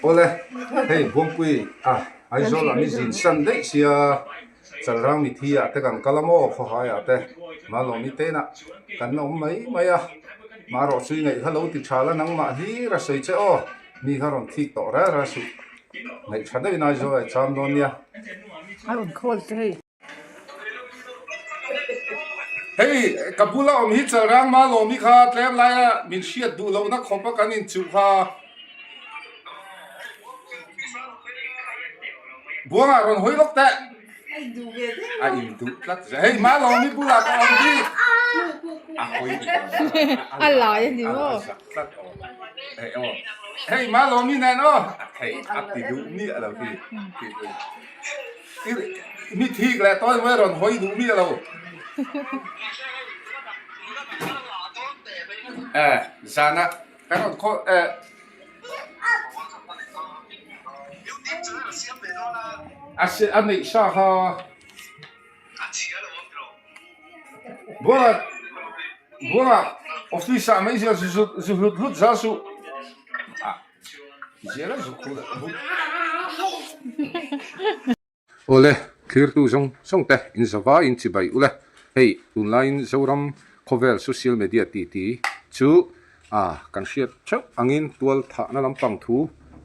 Awle, hei Buangpui a Aizawl ah mi zin san daih sia Chalrang mithi ah te kan kal a maw khawhai ah te Malawmi te inah kan la awm mai mai a, marawh chu i ngaih kha lo ti tha la nangmah hlir a sawi che aw, mi kha rawn thik tawh rel rel suh, ngaih tha deuhin Aizawl ah i cham dawn nia. A rawn call che hei. Hei ka bula awm hi Chalrang Malawmi kha tlem laia min hriat duh lohna khawpa kan inchuh kha. Buangah rawn hawi lawk teh. A induh tlat zel. Hei Malawmi bulah ka awm hi. A hawi A lai a ni maw? A zak tlat aw. Hei aw. Hei Malawmi nen aw. Hei a ti duh miah lo hi. Mi thik leh tawi mai rawn hawi duh miah lo. Eh zana kan rawn khaw eh. A se a neih sa kha. Buanga Buanga office ah mai zia zu zu hlut hlut za suh. Awle, thlirtu zawng zawng te in zava in chibai ule. Hei, tunlaiin Zoram khawvel social media tih ti chu a kan hriat theuh angin tual thahna lampang thu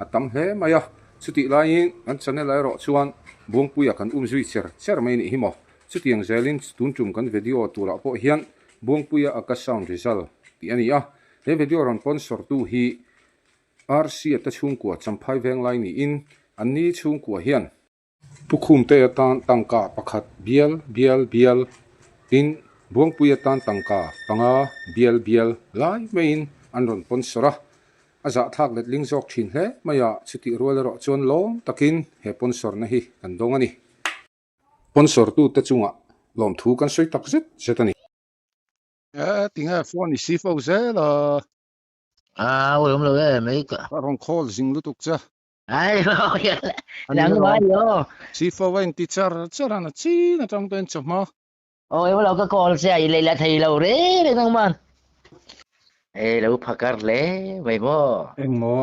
a tam hle mai a. Chutih laiin kan channel ah erawh chuan Buangpuia kan um zui cher cher mai nih hi maw. Chutiang zelin tun tum kan video turah pawh hian Buangpuia a ka sound result tih a ni a. He video rawn sponsor tu hi Rc-a te chhungkua Champhai Venglai niin an ni chhungkua hian Pu Khumte atan tangka pakhat bial bial bial tin Buangpui atan tangka panga bial bial lai maiin an rawn pawn sawr a, a zahthlak letling zawk thin hle mai a, chutih rual erawh chuan lawm takin he pawn sawrna hi kan dawng a ni. Pawn sawrtute chungah lawmthu kan sawi tak zet zet a ni. E tinge phone i si fo zel a. A awi awm lo e mai ka. Ka rawn call zing lutuk che. Ai nang mai yo. Si fo a inti char char a na chin atang pawhin chawhma. Awi awm lo ka call che a i lei la thei lo re re nang man. E lo phakar hle mai maw. Eng maw?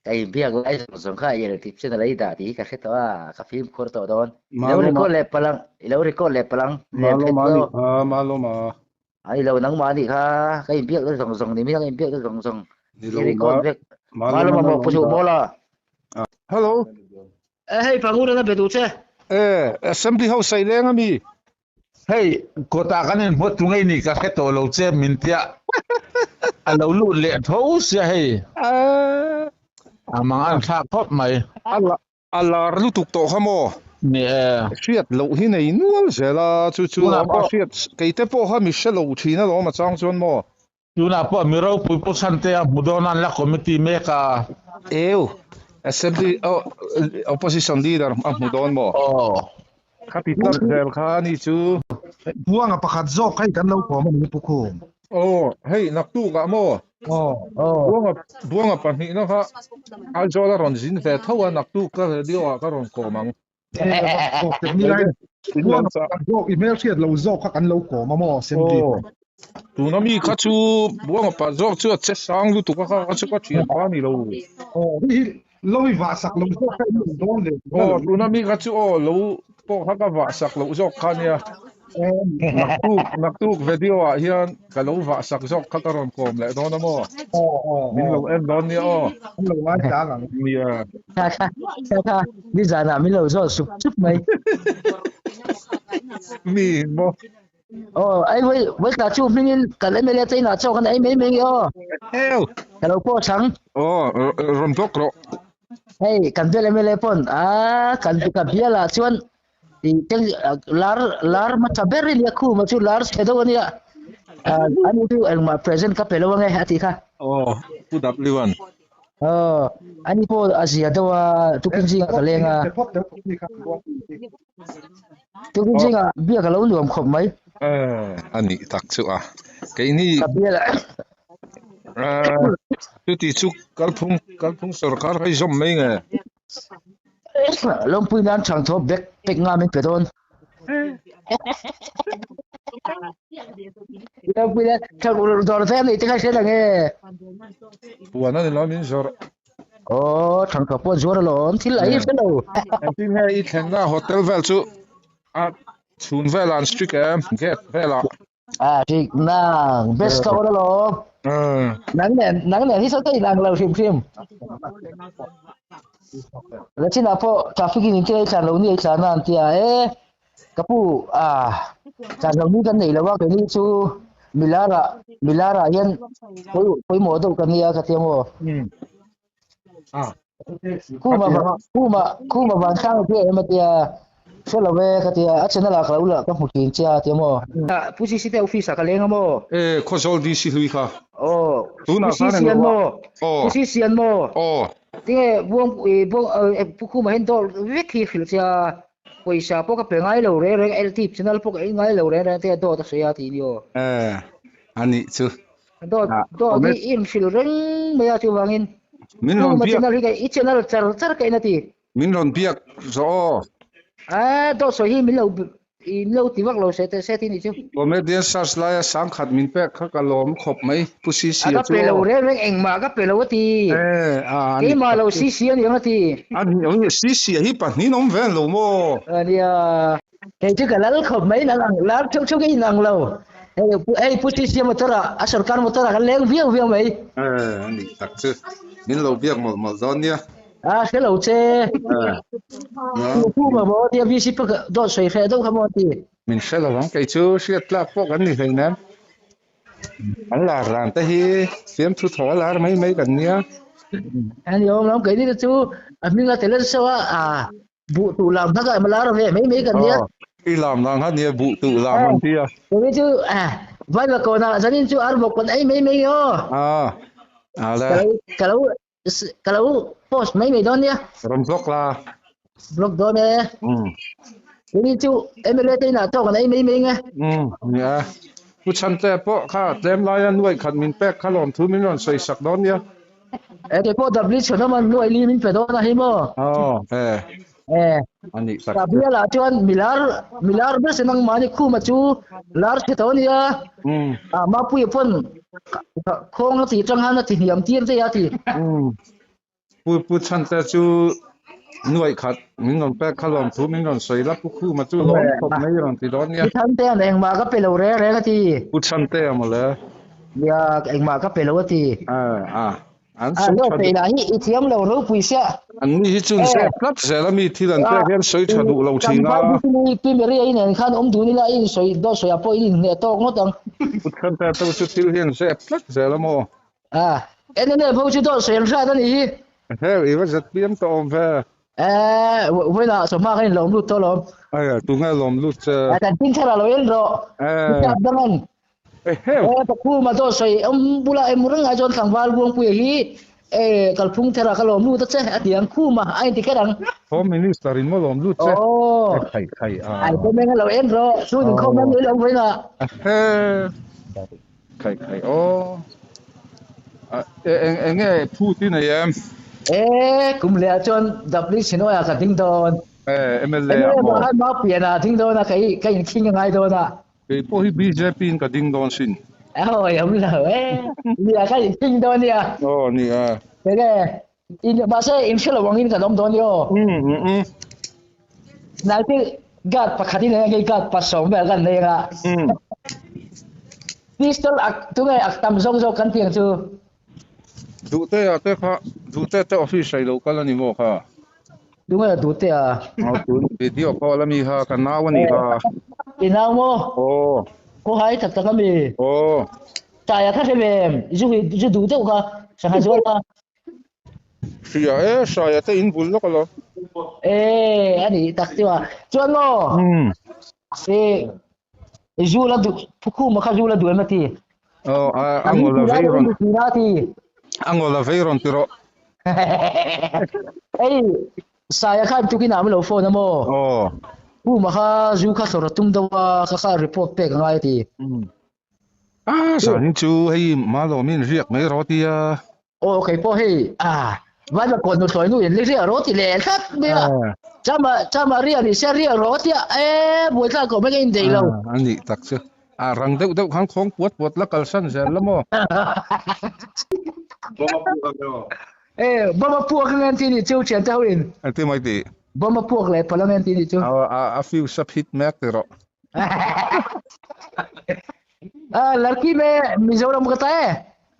Ka inbiak lai zawng zawng kha i electric chen a lei dah tih hi ka hre tawh a, ka fimkhur tawh dawn. I lo record leh palang, i lo record leh palang. Malawma a nih kha, Malawma. A ni lo nangmah a nih kha, ka inbiak na zawng zawng ni mai a, ka inbiak na zawng zawng. Ni lo, I record vek. Malawma Malawma maw pu Suh Mawla. Hello. E hei Pangura na be duh che. E, Assembly House a i leng a mi? Hei, kawtah kan inhmuat tu ngei ni ka hre tawh lo che min tia a lo lut leh tho sia hei. A mang an thlak khawp mai. A lar lutuk tawh kha maw? Ni e. Hriat loh hi nei nual zel a, chu chu Tunah a pawh. hriat keite pawh kha mi hre lo thin alawm a chang chuan maw? Tunah pawh mi ropui Pu Chhantea hmu dawn an la committee mek a. Eu, Assembly oh Opposition Leader a hmu dawn maw? Aw. Khati tlat zel kha a ni chu. Buanga pakhat zawk hei kan lo kawm a ni Pu Khum. Aw, hei naktukah maw? Aw. Buanga Buanga pahnihna kha Aizawl a rawn zin ve tho a, naktuk ka radio ah ka rawn kawm ang. Buanga pakhat zawk i hmelhriat lo zawk kha kan lo kawm a maw Assembly. Aw, tuna mi kha chu Buanga pa zawk chu a che sang lutuk a kha kha chu ka thian pa a ni lo. Aw, hei hi lo i vah sak lo zawk kha in awm dawn leh Aw, tuna mi kha chu aw lo pawh kha ka vah sak loh zawk kha nia. Naktuk naktuk video ah hian ka lo vah sak zawk kha ka rawn kawm leh dawn a maw? Min lo en dawn nia aw. Min lo ngai tlang ang. Nia. Kha kha kha kha nizanah min lo zawt sup sup mai. Mi in maw? Aw ai voi voi tla chu hmingin kan MLA te inah chaw kan ei mai mai nge aw. Heo. Ka lo pawh chang. Aw rawn block rawh. Hei kan bial MLA pawn a kan ka bialah chuan i teng lar lar hmasa ber i nia khuma chu lar chhe deuh ania. Ani chu engmah present ka pe lo ange a tih kha. Aw Pu W an. Aw ani pawh a zia deuh a tukin zingah ka leng a. Tukin zingah biak a lo nuam khawp mai. A nih tak chu a. Keini Ka bial a. Chuti chu kalphung kalphung sorkar hei zawm mai nge. Lawmpui nan chhang thaw bek pek nga min pe dawn. Lawmpui nan chhang dawr ve a nei te kha hre lang e. Puan a ni lo min zawrh. Aw thangka pawh zuar alawm thil a hi hre lo. Engtin nge i thlenna hotel vel chu a chhun velah an strict em gate velah. A strict nang best ka awr alawm. Nang nen nang nen hi saw ka inang lo hrim hrim. Lachinah pawh traffic in inti a i tlan lo ni a i tlan a an tia e. Ka pu a tlan lo ni kan nei lo a keini chu milar ah milar ah hian pawimawh deuh ka nia ka tia maw khuma khuma khuma van sang a tia em a tia hre lo e ka tia a channel ah ka lo la ka hmu thin che a tia maw pu cc te office ah ka leng a maw e Khawzawl DC hlui kha aw tunah pu cc an maw pu cc an maw aw tinge buang buang pu khuma hian dawr vek hi hrilh che a Pawisa pawh ka pe ngai lo reng reng, LT channel pawh ka ei ngai lo reng reng te a dawt a sawi a tih ni aw. Eh, a nih chu. Dawt, dawt hi i inhrilh reng mai a chuvangin. Min rawn biak. Channel hi ka i channel char char ka in a ti. Min rawn biak zawh aw. Eh, dawt sawi hi min lo in lo ti vak lo se te se ti nih chu. Comedian search laia sangkhat min pek kha ka lawm khawp mai Pu CC a chu aw. Ka pe lo reng reng engmah ka pe lo a ti. Eh, a nih. Keimah lo CC a ni ang a ti. A nih ang CC a hi pahnih awm ve lo maw? A nia. Kei chu ka lal khawp mai nang ang lar theuh theuh ka inang lo. Hei pu hei Pu CC a motor ah a sorkar motor ah kan leng viau viau mai. Eh, a nih tak chu. Min lo biak mawlh mawlh dawn nia. A hre lo che. Eh. Pu ma maw tia VC pa dawt sawi hreh deuh kha maw a ti. Min hre lo ang kei chu hriat tlak pawh kan ni hleinem. An lar dan te hi fiamthu thaw a lar mai mai kan nia. A ni awm lo, keini te chu a hming a tel nasa a, a buh tuh lam kha ka lar ve mai mai kan nia. I lam dan kha nia buh tuh lam an tia. Keini chu vai bakawna zanin chu ar bawk kan ei mai mai aw. A a le. Ka lo ka lo post mai mai dawn nia. Rawn vlog la. Vlog dawn e. Keini chu MLA te inah tawk an ei mai mai nge. Nia. Pu Chhante pawh kha tlem laia nuai khat min pek kha lawmthu min rawn sawi sak dawn nia. E kei pawh W chhunawm an nuai li min pe dawn a hi maw. Aw e. E. A nih tak. Ka bialah chuan milar milar ber se nangmahni khuma chu lar chhe tawh a nia. A Mapuia pawn khawng a tih tang khan a ti hniam tir daih a ti. Pu Pu Chhante chu nuaih khat min rawn pek kha lawmthu min rawn sawi la Pu Khuma chu lawm khawp mai rawn ti dawn nia. Pu Chhante an engmah ka pe lo reng reng a ti. Pu Chhante a mawle. Nia engmah ka pe lo a ti. A a an sawi tha duh. Lah hi i thiam lo ropui sia. An ni hi chu zep tlat zel a mi thil an pek hian sawi tha duh lo thin a. Pi Mary a inen khan awm dun ila i insawi dawt sawi ah pawh i inhneh tawk ngawt ang. Pu Chhante te chu thil hi an zep tlat zel a maw. A, NNF ho chu dawt sawi an hrat a nih hi. Hel, i va zat piam tawh awm ve. Eh, vawiinah sawmhma khan in lawm lut tawh lawm. Aia, tunge lawm lut che? Eh, kan pin thar ah lo en rawh. Eh. Chap dang an. Eh, hel. Eh, ka khuma dawt sawi awm bula em reng ai chuan tlangval Buangpuia hi eh kalphung thar ah ka lawm lut a che a ti ang khuma a inti kher ang. Home Minister in maw lawm lut che? Oh. Eh, khai khai a. Ai, comment a lo en rawh. Chu in khawm em i lo vawiinah. Eh. Khai khai aw. Eng eng nge phut i nei em? E kum leh ah chuan W Chinoy ah ka ding dawn. E MLA ah maw? MLA ah Pian ah ding dawn a kei ka inkhing a ngai dawn a. Kei pawh hi bjp in ka ding dawn sin. Awi awm lo e. Nia ka inkhing dawn nia. Aw nia. Enge in mahse in hre lo angin kan awm dawn nia aw. Nai te guard pakhat in enge guard pasawm vel kan nei anga. Pistol ak tunge ak tam zawk zawk kan tiang chu. Duhte a te kha Duhte te office a i lo kal a ni maw kha? Tunge Duhte a? Aw tun video call a mi kha ka nau a ni kha. I nau maw? Aw. Khawhai tak tak a mi? Aw. Taia kha hre ve em? Zu hi zu duh deuh kha sangha zual kha. Hria e, Hraia te in bul lawk alawm. E, a nih tak chu a. Chuan maw? E, zu la duh, Phukhuma kha zu la duh em a ti. Aw, a a ngawl a vei rawn. A ngawl a vei rawn ti rawh. Ei, Saia khan tukin ah lo phone a maw? Aw. Phukhuma kha zu kha hlawr a tum deuh a, kha kha report pek a ngai a ti. A, zanin chu hei Malawmin riak mai rawh tia. Aw kei pawh hei a vai kawt nu thlawi nu in li riah rawh ti leh tlat mai a. Chama chama riah ni se riah rawh tia e buaithlak ko mai ka indeih lo. A nih tak chu. A rang deuh deuh khan khawng puat puat la kalsan zel la maw. E bomb a puak ange an ti nih chu thian te ho in. Engtin mai tih? Bomb a puak leh palh ange an ti nih chu. A a fuse a phit mek ti rawh. A larki me Mizoram ka ta e.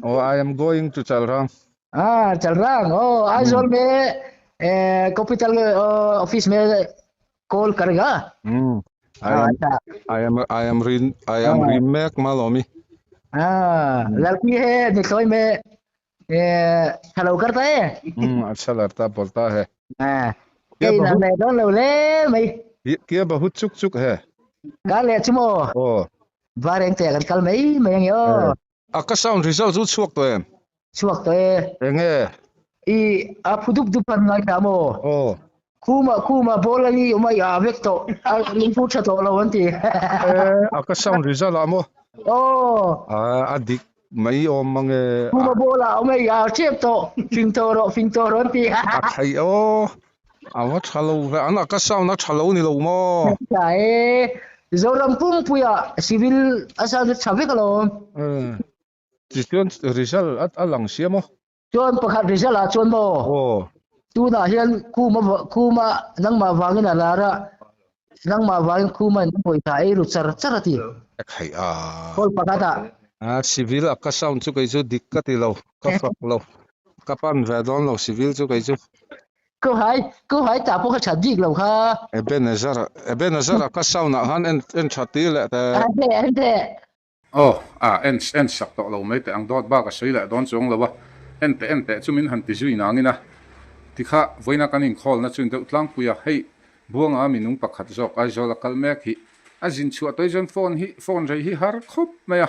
Oh I am going to Chalrang. Ah Chalrang oh Aizawl me eh capital office me call karega. Um I am I am I am rin I am rim mek malomi. Ah larki he nithloi me Hello karta e. Acha larta bolta he. Ah. Kei na le don lo le mai. Kia bahut chuk chuk he. Ka le chu mo. Oh. Vareng te kan kal mai mai ange o. A ka sound result chu chhuak tawh em? Chhuak tawh e. Enge? I a phu dup dup an ngai ta maw? Aw. Khuma khuma ball a ni awm a i ah vek tawh. A lungphu tha tawh lo an ti. E a ka sound result ah maw? Aw. A a dik mai awm mang e. Khuma ball ah awm a i ah tep tawh. Fing tawh rawh fing tawh rawh an ti. A thei aw. A va tha lo ve. An a ka sound a tha lo ni lo maw? Tha e. Zoram pumpuia civil a sound tha vek alawm. Tichuan result a lang sia maw? Chuan pakhat result ah chuan maw? Aw. Tunah hian Khuma Khuma nangmah vangin a lar a, nangmah vangin Khuma in a pawisa ei ru char char a ti. Theih a. Call pakhat ah. A civil a ka sound chu kei chu dik ka ti lo, ka fak lo, ka pan ve dawn lo civil chu kei chu. Ko hai, ko hai ta pawh kha that bik lo kha. Ebenezer, Ebenezer a ka sound ah khan en en that tir leh teh. An teh, an teh. Aw, a, en, en sak tawh lo mai teh ang dawt bak a sawi leh dawn chuang lo a, en teh en teh chu min han ti zui nangin a tikha vawiina kan inkhawlna chu in deuh tlangpui a, hei Buanga minung pakhat zawk Aizawl a kal mek hi a zin chhuah tawih chuan phone hi phone rei hi har khawp mai a,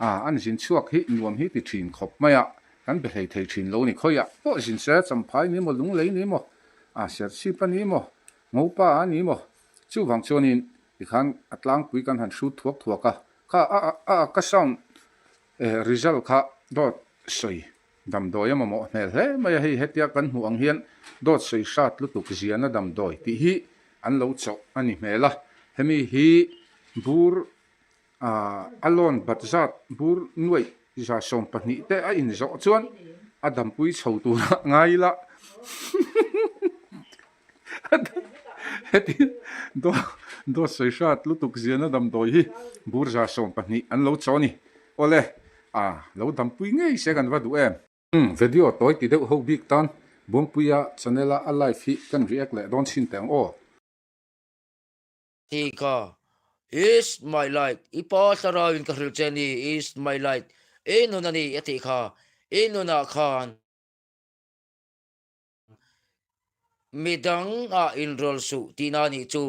a, an zin chhuak hi nuam hi ti thin khawp mai a, kan be hlei thei thin lo ni khawiah pawh zin se Champhai ni maw Lunglei ni maw, a, Serchhip a ni maw Ngopa a ni maw chuvang chuanin Tikhan a tlangpui kan han hrut thuak thuak a, kha a a a ka sound eh result kha dawt sawi damdawi a mamawh hmel hle mai a, hei hetia kan hmuh ang hian dawt sawi hrat lutuk ziana damdawi tih hi an lo chawh a ni hmel a, hemi hi bur ah a loan bat zat bur nuaih 12 te a inzawh chuan a dampui chho turah ngai ila. Heti dawt sawi hrat lutuk ziana damdawi hi bur 12 an lo chaw a ni. Awle, a lo dampui ngei se kan va duh em? Umm, video tawi ti deuh ho bik tan Buangpuia channel a a live hi kan react leh dawn chhin teh ang aw. Ti kha, Is my light, i pa thlarauin ka hrilh che a ni, is my light, i nun a ni a tih kha, i nunah khan. Midang ah inrawl suh tihna anih chu,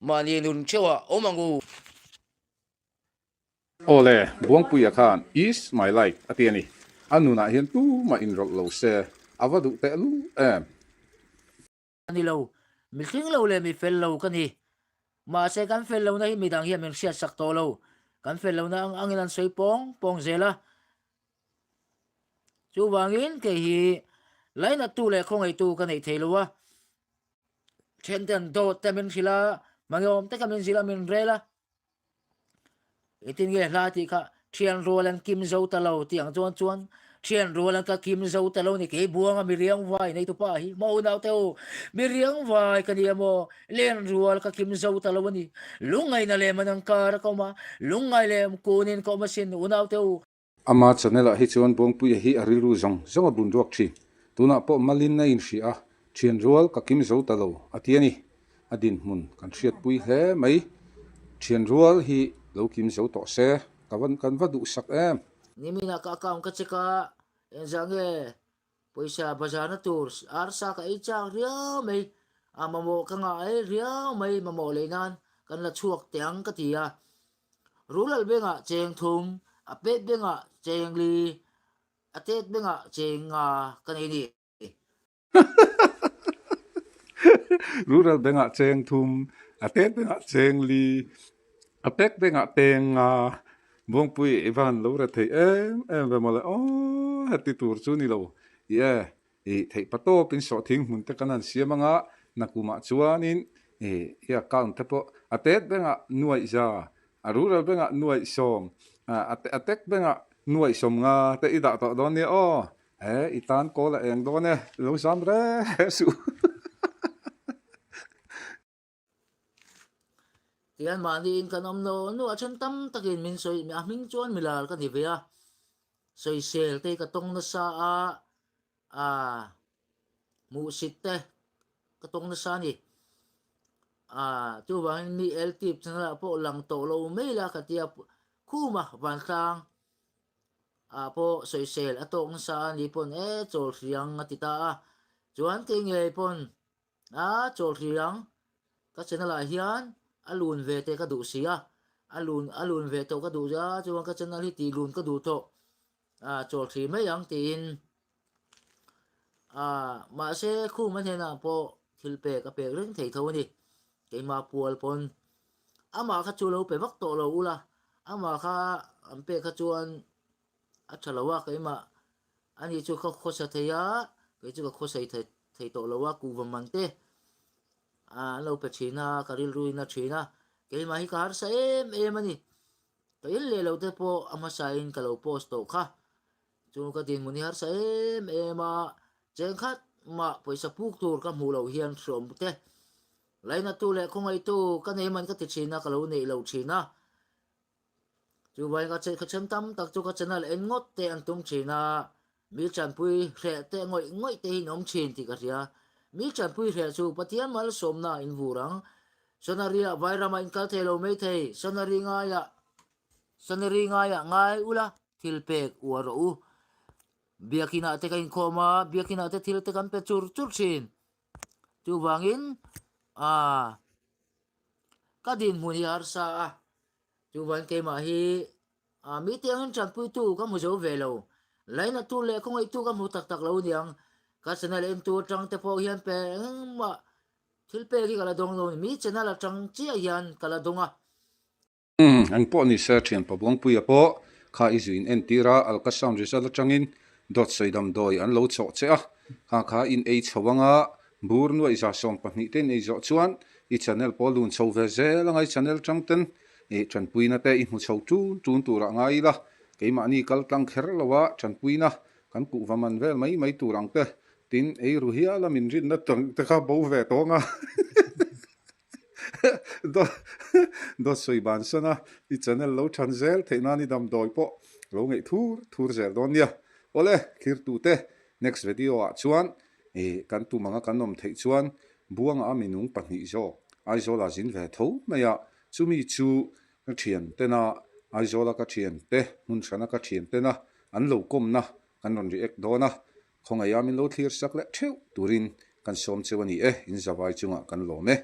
mahni nun theuh ah awm ang u. Awle, Buangpuia khan is my life a ti a ni. A nunah hian tumah inrawlh lo se, a va duh teh lu em. A ni lo, mi hling lo leh mi fel lo ka ni. Mahse kan fel lohna hi midang hian min hriatsak tawh lo. Kan fel lohna ang angin an sawi pawng pawng zel a. Chuvangin kei hi lainattu leh khawngaihtu ka neih thei lo a, thenten dawt te min hrilh a, hmangaihawm taka min zilh a, min rel a. Engtin nge hla tih kha thian rual an kim zo ta lo tih ang chuan chuan thian rual an ka kim zo ta lo ni kei buanga mi riang vai nei tupa hi maw naute u mi riang vai ka ni emaw len rual ka kim zo ta lo a ni lungngaihna lem an ang kar a ka awm a lungngai lem kunin ka awm asin unaute u. Ama channel ah hi chuan Buangpuia hi a rilru zawng zawng a bun ruak thin. Tunah pawh Malin a inhria a, thian rual ka kim zo ta lo a ti a ni. A dinhmun kan hriatpui hle mai. Thian rual hi lo kim zo tawh se, ka van kan va duhsak em. Nimin ah ka account ka check a, engzah nge pawisa bazar na tur arsa ka ei chak riau mai, a mamawh ka ngah ei riau mai mamawh lei nan kan la chhuak teh ang ka ti a. Rulal bengah cheng thum, a pet bengah cheng li, a tet bengah cheng nga ka nei ni. Rural bengah cheng thum, a tet bengah cheng li, a pek bengah teng nga, Buangpui i van lo re thei em em ve mawle aw heti tur chu ni lo i e i theih pa tawp in sawhthing hmun te kan han siam anga nakumah chuanin i i account te pawh a tet bengah nuaih za a rural bengah nuaih sawm a tek bengah nuaih sawm nga te i dah tawh dawn nia aw. He i tan kawl a eng dawn e, lo zam reng suh. Tihian mahniin kan awm no no a then tam takin min sawi a hming chuan milar ka ni ve a, sawisel te hi ka tawng nasa a, ah hmuhsit te ka tawng nasa a ni. Ah chuvangin mi eltip channel ah pawh lang tawh lo mai la ka tia khuma vantlang ah pawh sawisel a tawk nasa a ni pawn e chawl hriang a ti ta a, chuan kei ngei pawn a chawl hriang ka channel ah hian a lun ve te ka duh si a, a lun a lun ve tawh ka duh a chuan ka channel hi tih lun ka duh tawh a chawl hri mai ang tiin ah mahse khum a hnenah pawh thil pek a pek reng thei tho a ni keimah pual pawn amah kha chu lo pe vak tawh lo ula amah kha an pek kha chuan a tha lo a keimah ani chu ka khawsa thei a kei chu ka khawsai thei thei tawh lo a kuhva man te ah an lo pe thin a ka rilru in a thin a keimah hi ka harsa em em a ni ka in leh lo te pawh a hmasa in ka lo post tawh kha chu ka dinhmun hi harsa em em a chengkhat mah pawisa puk tur ka hmuh loh hian hriawm te Lainatu leh khawngaihtu ka nei man ka ti thin a, ka lo neih lo thin a. Chuvangin ka ka then tam tak chu ka channel en ngawt te an tum thin a, mi tanpui hreh te ngawih ngawih te hi an awm thin tih ka hria. Mi tanpui hreh chu Pathian malsawmna in vur ang. Sonari-ah Vairamah in kal thei lo mai thei, Sonari ngaiah Sonari ngaiah ngai ula thil pek uar rawh u. Biakinah te ka inkhawm a, biakinah te thil te kan pe chur chur thin. Chuvangin ah ka dinhmun hi harsa a, chuvangin keimah hi ah mi tiangin tanpuitu ka hmu zo ve lo, lainatu leh khawngaihtu ka hmu tak tak lo niang, ka channel entu atang te pawh hian pe engmah thil pek hi ka la dawng lo a ni, mi channel atang chiah hian ka la dawng a. Umm, eng pawh ni se thianpa Buangpuia pawh kha i zuin entir a, ultrasound result atangin dawt sawi damdawi an lo chawh che a, kha kha in ei chho anga bur nuaih 12 te in ei zawh chuan i channel pawh lun chho ve zel anga i channel tang ten i tanpuina te i hmu chho tun tun turah ngai ila, keimahni kal tlang kher lo a tanpuina kan kuhva man vel mai mai tur ang te, tin ei ru hial a min rinna te kha bo ve tawh anga. Dawt sawi bansan a, i channel lo than zel theih nan i damdawi pawh lo ngeih thur thur zel dawn nia. Awle, thirtute, next video ah chuan ih kan tum anga kan awm theih chuan Buanga a minung pahnih zawk Aizawl ah zin ve tho mai a, chumi chu ka thian tena Aizawl a ka thian te hmun hrana ka thian tena an lo kawmna kan rawn react dawn a, Khawngaih a min lo thlir sak leh theuh turin kan sawm cheu a ni e, in zavai chungah kan lawm e.